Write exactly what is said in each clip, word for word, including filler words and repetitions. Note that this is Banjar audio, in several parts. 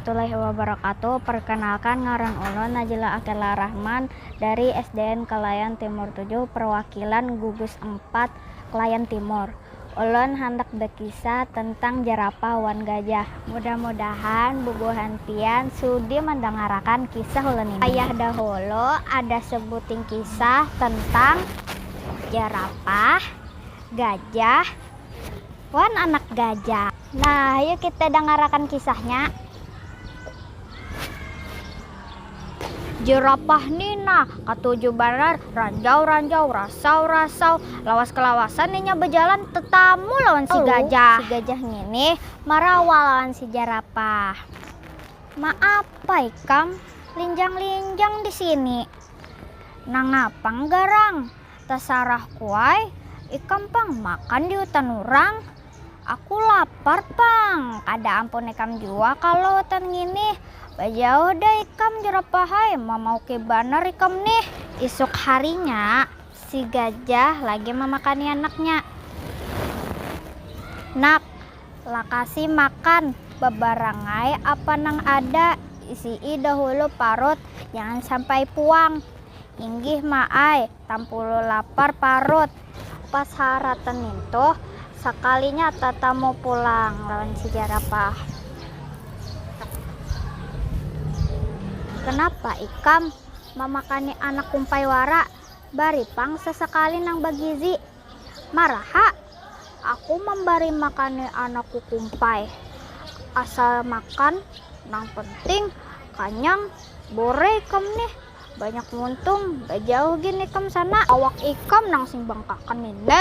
Warahmatullahi wabarakatuh. Perkenalkan, ngaran ulun Najila Akila Rahman dari S D N Kelayan Timur tujuh, perwakilan gugus empat Kelayan Timur. Ulun handak bekisah tentang jerapah wan gajah. Mudah-mudahan bubuhan pian sudi mandangarakan kisah ulun ini. Wayah dahulu ada sebuting kisah tentang jerapah, gajah, wan anak gajah. Nah, ayo kita dangarakan kisahnya. Jerapah ni nah katuju banar, ranjau-ranjau, rasau-rasau. Lawas kalawasan inya bejalan, tetamu lawan si gajah. Si gajah ngini marawa lawan si jerapah. "Maapa ikam linjang-linjang di sini? Nangapang garang? Tasarahku ai, ikam pang makan di hutan urang. Aku lapar pang, kada ampun ikam jua kalo hutan ngini. Bajauh dah ikam jerapah ai, mamauki banar ikam nih." Isuk harinya, si gajah lagi mamakani anaknya. "Nak, lakasi makan, babarangai apa nang ada, isii dahulu parut, jangan sampai puang." "Inggih, Ma ai, tampulu lapar parut." Pas haratan nintuh, sakalinya tatamu pulang lawan si jerapah. "Kenapa ikam mamakani anak kumpai wara? Bari pang sasakali nang bagizi." "Maraha, aku mambari makani anakku kumpai. Asal makan, nang penting kanyang, bore ikam nih. Banyak muntung, bajauh gin ikam sana. Awak ikam nang sing bangkakan ini,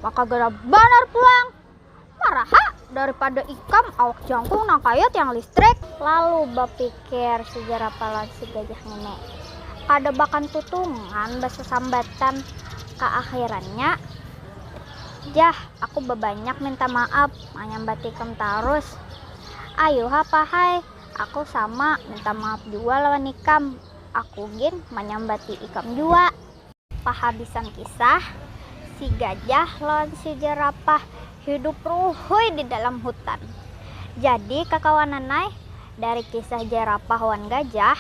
maka gara banar pulang. Maraha, daripada ikam awak jangkung nang kaya tiang listrik." Lalu bapikir si jerapah lawan si gajah ngini, kada bakantutungan basasambatan. Kaakhirannya, "Jah, aku babanyak minta maaf manyambati ikam tarus. Ayuha pahai, aku sama minta maaf jua lawan ikam. Aku gin manyambati ikam jua." Pahabisan kisah, si gajah lawan si jerapah hidup ruhui di dalam hutan. Jadi kakawanan ai, dari kisah jerapah wan gajah,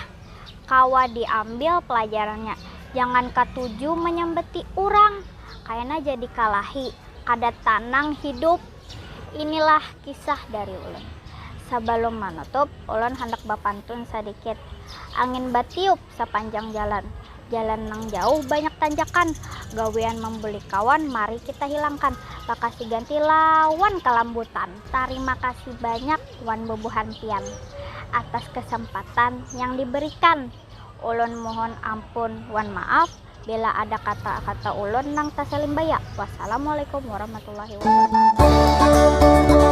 kawa diambil pelajarannya, jangan katuju manyambati urang, kaina jadi kalahi, kada tanang hidup. Inilah kisah dari ulun. Sabalum manutup, ulun handak bapantun sadikit. Angin batiup sapanjang jalan. Jalan nang jauh banyak tanjakan. Gawian mambuli kawan mari kita hilangkan. Lakasi ganti lawan kalambutan. Tarima kasih banyak wan bubuhan pian atas kesempatan yang diberikan. Ulun mohon ampun wan maaf bila ada kata-kata ulun nang tasalimbaya. Wassalamualaikum warahmatullahi wabarakatuh.